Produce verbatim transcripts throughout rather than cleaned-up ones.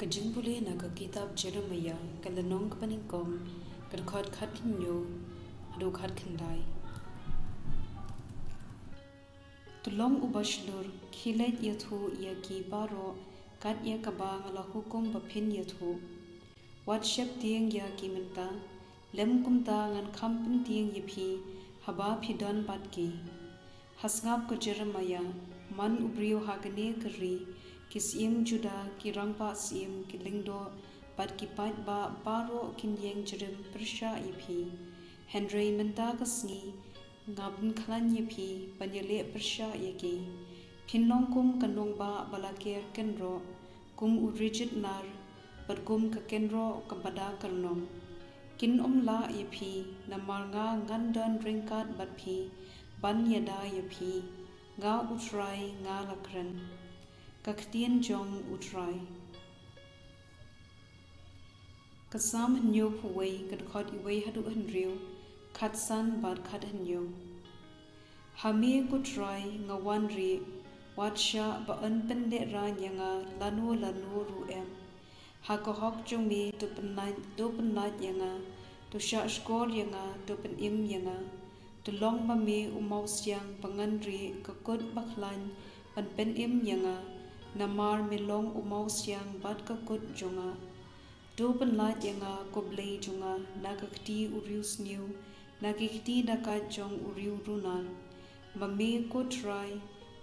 Ka jingpule na ka kitab Jeremiah, ka lynnong kaba nyngkong, ka dkhot khathynñiew haduh khatkhyndai. To long uba shlur, khie leit ïathuh ïa ki baroh kat ïa kaba nga la hukum ba phin ïathuh. Wat sheptieng ïa ki mynta, lym kumta ngan kham pyntieng ïa phi haba phi don bad ki. Ha sngap ko Jeremiah, man u briew ha kane ka ri, ki syiem Judah, ki rangbah syiem, ki lyngdoh bad ki paidbah baroh kin ïeng jrem pyrshah ïa phi. Hynrei mynta ka sngi nga pynkhlaiñ ïa phi ban ïaleh pyrshah ïa ki. Phin long kum ka nongbah ba la ker kynroh, kum u rijit nar, bad kum ka kynroh kaba da kyrnong. Kin ym lah ïa phi, namar nga ngan don ryngkat bad phi ban ïada ïa phi. Nga U Trai nga la kren. Ka ktien jong U Trai. Ka Salm hynñiewphew wei, ka dkhot iwei haduh hynriew, khatsan bad khathynñiew. Ha me ko Trai nga wan rieh, wat shah ba yn pynlehraiñ ïa nga lano lano ruh em. Ha ka hok jong me to pynlait, to pynlait ïa nga, to shah shkor ïa nga, to pynim ïa nga. To long ma me u mawsiang ba ngan rieh, ka kut ba khlaiñ ban pynim ïa nga, namar me long u mawsiang bad ka kut jong nga. To pynlait ïa nga ko Blei jong nga na ka kti u riewsniew, na ki kti dakait jong u riewrunar. Ma me ko Trai,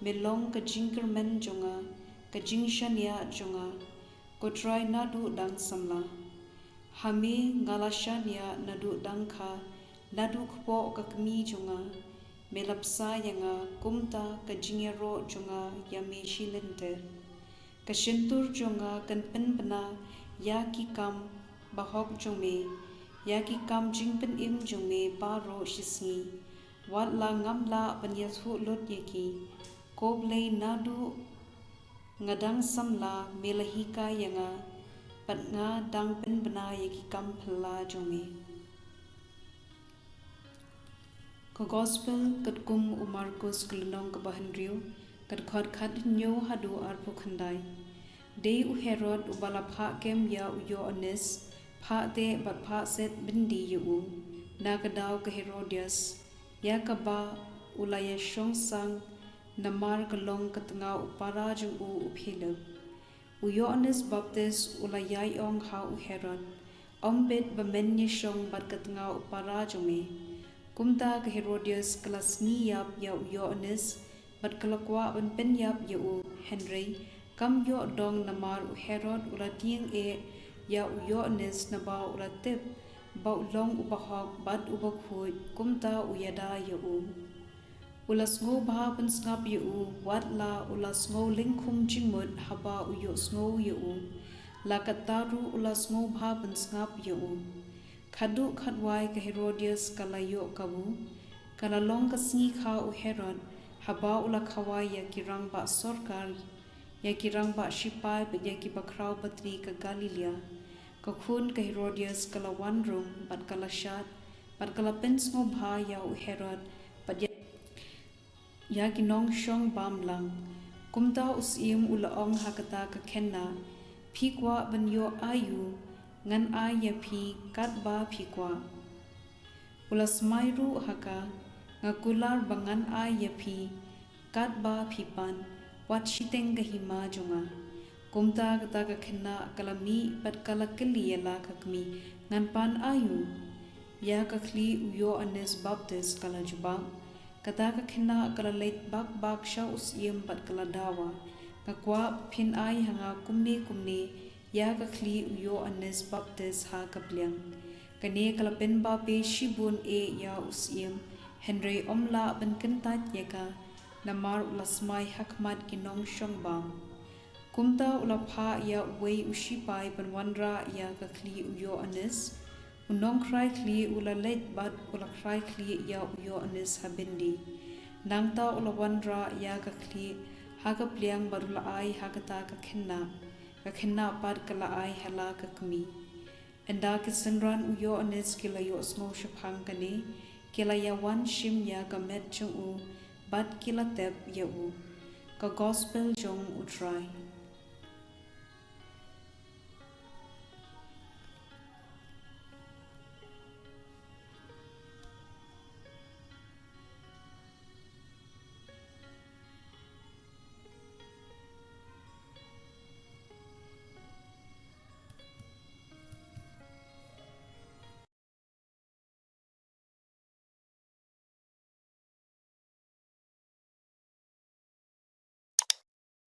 me long ka jingkyrmen jong nga, ka jingshaniah jong nga, ko Trai naduh dang samla. Ha me nga la shaniah naduh dang kha, naduh kpoh ka kmie jong nga. Me la bsa ïa nga, kumta ka jingïaroh jong nga ïa me shi lynter. Ka shyntur jong nga kan pynbna ïa ki kam bahok jong me, ïa ki kam jingpynim jong me baroh shi sngi. Wat la ngam lah ban ïathuh lut ïa ki. Ko Blei, naduh nga dang samla me la hikai ïa nga, bad nga dang pynbna ïa ki kam phylla jong me. Ka Gospel katkum u Markus, ka lynnong kaba hynriew, ka dkhot khathynñiew haduh arphew khyndai. Dei u Herod uba la phah kem ïa u Ïoannis, phah teh bad phah set byndi ïa u, na ka daw ka Herodias, ïa kaba u la ïashong sang, namar ka long ka tnga u para jong u, u Philip. U Ïoannis Baptist u la ïai ong ha u Herod, ym bit ba men ïashong bad ka tnga u para jong me. Kumta ka Herodias ka la sngi ïap ïa u Ïoannis, bad ka la kwah ban pynïap ïa u, hynrei kam ïoh dong, namar u Herod u la tieng eh ïa u Ïoannis, naba u la tip ba u long u bahok bad u bakhuid, kumta u ïada ïa u. U la sngewbha pynsngap ïa u, wat la u la sngew lyngkhum jingmut haba u ïohsngew ïa u. La katta ruh u la sngewbha pynsngap ïa u. Khadduh khadwai ka Herodias ka la ïoh kabu. Ka la long ka sngi kha u Herod, haba u la khawai ïa ki rangbah sorkar, ïa ki rangbah shipai bad ïa ki bakhraw batri ka Galilea. Ka khun ka Herodias ka la wan rung, bad ka la shad, bad ka la pynsngewbha ïa u Herod, bad ïa, ïa ki nongshong bam lang. Kumta u syiem u la ong ha kata ka khynnah, phi kwah ban ïoh aïu, ngan ai ïa phi katba phi kwah. U la smai ruh ha ka, nga kular ba ngan ai ïa phi katba phi pan, wat shiteng ka hima jong nga. Kumta kata ka khynnah ka la mih bad ka la kylli ïa la ka kmie, ngan pan aïu? Ïa ka khlieh u Ïoannis Baptist, ka la jubab. Kata ka khynnah ka la leit bak bak sha u syiem bad ka la dawa, nga kwah ba phin ai ha nga kumne kumne ïa ka khlieh u Ïoannis Baptist ha ka pliang. Kane ka la pynbabe shibun eh ïa u syiem, hynrei um lah ban kyntait ïa ka, namar u la smai ha khmat ki nongshong bam. Kumta u la phah ïa uwei u shipai ban wanrah ïa ka khlieh u Ïoannis. U nongkhrai khlieh u la leit bad u la khrai khlieh ïa u Ïoannis ha byndi. Nangta u la wanrah ïa ka khlieh ha ka pliang bad u la ai ha kata ka khynnah. Ka khynnah pat ka la ai ha la ka kmie. Ynda ki synran u Ïoannis ki la ïohsngew shaphang kane, ki la ïawan shim ïa ka met jong u, bad ki la tep ïa u. Ka Gospel jong U Trai.